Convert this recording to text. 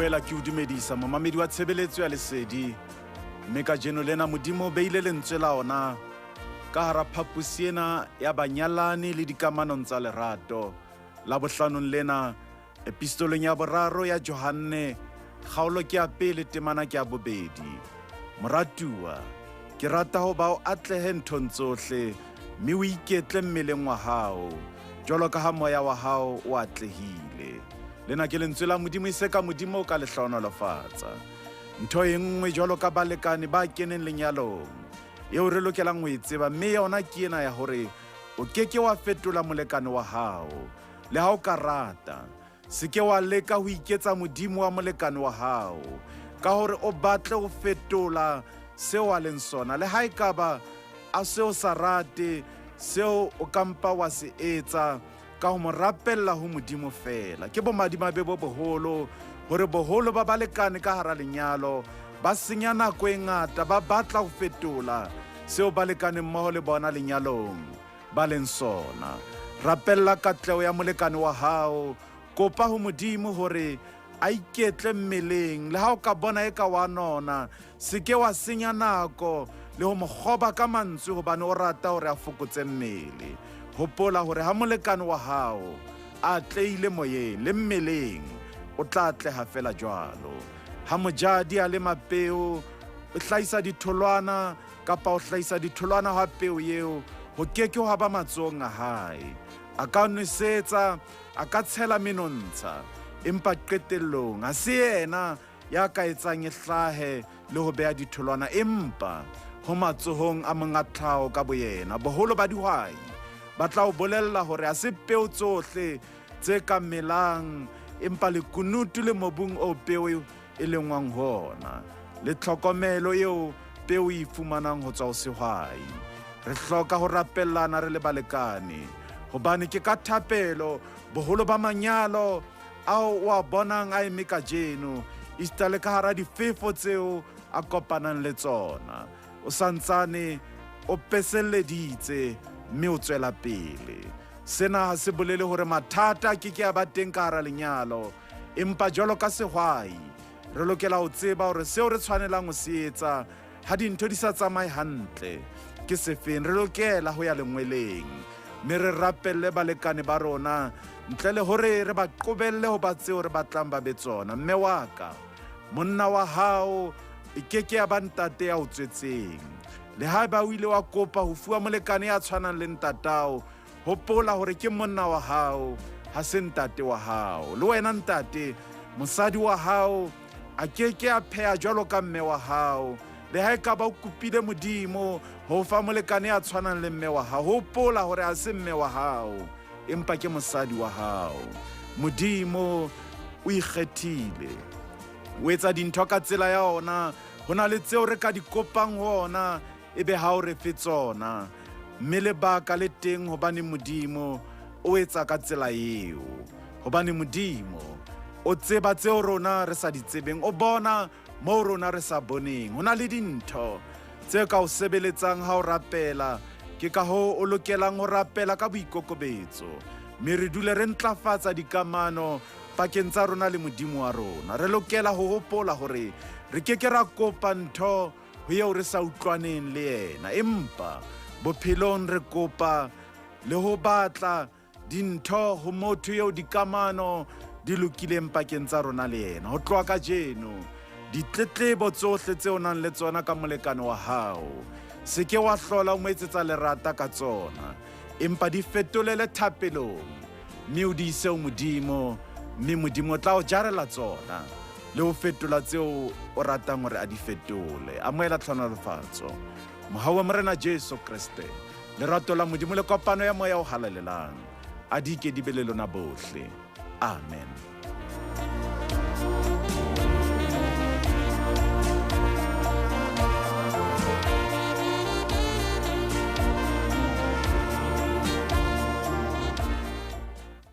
Boela ke o dumedisa momamedi wa tshebeletso ya lesedi mme kajeno lena Modimo o beile lentswe la ona ka hara phaposi ena ya banyalani le dikamanong tsa lerato. Labohlanong lena Epistoleng ya boraro ya Johanne, kgaolo ke ya pele, temana ke ya bobedi. Moratuwa, ke rata ho ba o atlehe nthong tsohle, mme o iketle mmeleng wa hao, jwalo ka ha moya wa hao o atlehile. Lena ke lentswe la Modimo, e se ka Modimo o ka le hlohonolofatsa. Ntho e nngwe jwalo ka balekane ba keneng lenyalong, eo re lokelang ho e tseba, mme yona ke ena ya hore o ke ke wa fetola molekane wa hao. Le ha o ka rata, se ke wa leka ho iketsa modimo wa molekane wa hao ka hore o batle ho fetola seo a leng sona. Le ha ekaba a se o sa rate seo, o ka mpa wa se etsa ka ho mo rapella ho Modimo feela. Ke bomadimabe bo boholo hore boholo ba balekane ka hara lenyalo ba senya nako e ngata ba batla ho fetola seo balekane mmoho le bona lenyalong ba leng sona. Rapella katleho ya molekane wa hao. Kopa ho Modimo hore a iketle mmeleng. Le ha o ka bona eka wa nona, se ke wa senya nako le ho mo kgoba ka mantswe hobane o rata hore a fokotse mmele. Hopola hore ha molekane wa hao a atlehile moyeng le mmeleng, o tla atleha feela jwalo. Ha mojadi a lema peo, o hlahisa ditholwana kapa ho hlahisa ditholwana hwa peo eo ho ke ke hwa ba matsohong a hae. A ka nwesetsa, a ka tshela menontsha, empa qetellong ha se yena ya ka etsang e hlahe le ho beha ditholwana, empa ho matsohong a monga tlhaho ka boyena. Boholo ba dihwai ba tla o bolella hore ha se peo tsohle tse ka melang, empa lekunutu le mobung o peo e lengwang ho ona le tlhokomelo eo peo e fumanang ho tswa ho sehwai. Re hloka ho rapellana re le balekane, hobane ke ka thapelo boholo ba manyalo ao o a bonang a eme kajeno, esita le ka hara difefo tseo a kopanang le tsona, o santsane o peselleditse mme o tswela pele. Sena ha se bolele hore mathata a ke ke a ba teng ka hara lenyalo, Empa jwalo ka sehwai, re lokela ho tseba hore seo re tshwanelang ho se etsa ha dintho di sa tsamaye hantle ke sefeng. Re lokela ho ya lengweleng mme re rapelle balekane ba rona ntle le hore re ba qobelle ho ba tseo re batlang ba be tsona. Mme wa ka, monna wa hao e ke ke ya ba ntate ya o tswetseng. Le haeba o ile wa kopa ho fuwa molekane ya tshwanang le ntatao, Hopola hore ke monna wa hao, ha se ntate wa hao. Le wena ntate, mosadi wa hao a ke ke a pheha jwalo ka mme wa hao. Le ha e ka ba o kopile Modimo ho fa molekane ya tshwanang le mme wa hao, hopola hore ha se mme wa hao, empa ke mosadi wa hao. Modimo o ikgethile. O etsa dintho ka tsela ya ona. Ho na le tseo re ka di kopang ho ona, e be ha o re fe tsona. Mme lebaka le teng hobane Modimo o etsa ka tsela eo. Hobane Modimo o tseba tseo rona re sa di tsebeng, o bona moo rona re sa boneng. Ho na le dintho tse ka o sebeletsang ha o rapela, ke ka hoo o lokelang ho rapela ka boikokobetso, mme re dule re ntlafatsa dikamano pakeng tsa rona le Modimo wa rona. Re lokela ho hopola hore re ke ke ra kopa ntho ho eo re sa utlwaneng le yena, empa bophelong re kopa le ho batla dintho ho motho eo dikamano di lokileng pakeng tsa rona le yena. Ho tloha kajeno, ditletlebo tsohle tse o nang le tsona ka molekane wa hao, se ke wa hlola o mo etsetsa lerata ka tsona, empa di fetolele thapelong mme o di ise ho Modimo, mme Modimo o tla o jarela tsona le ho fetola tseo o ratang hore a di fetole. Amohela tlhohonolofatso. Mohau wa Morena Jesu Kreste, lerato la Modimo le kopano ya Moya o Halalelang, a di ke di be le lona bohle. Amen.